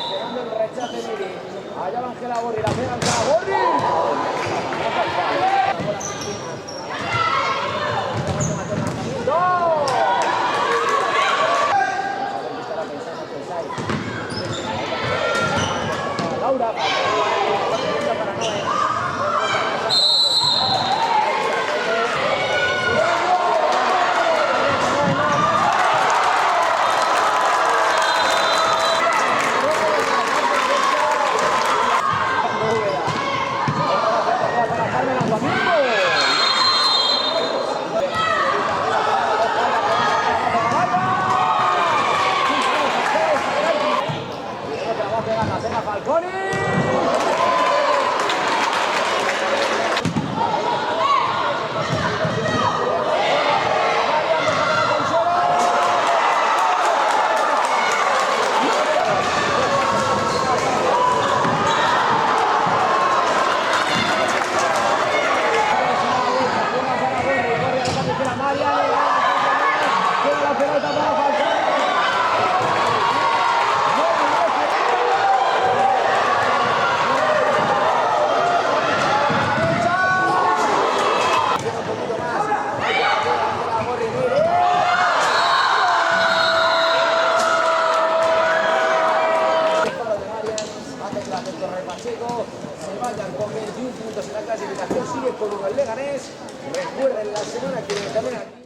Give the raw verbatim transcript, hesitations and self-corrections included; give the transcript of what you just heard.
Esperando el rechace, Miri. Allá va Ángela Gorri, la pega Ángela Gorri. Hace que la Torre Pacheco se vayan con veintiún puntos en la clasificación, sigue con uno el Leganés. Recuerden, la semana que viene también aquí.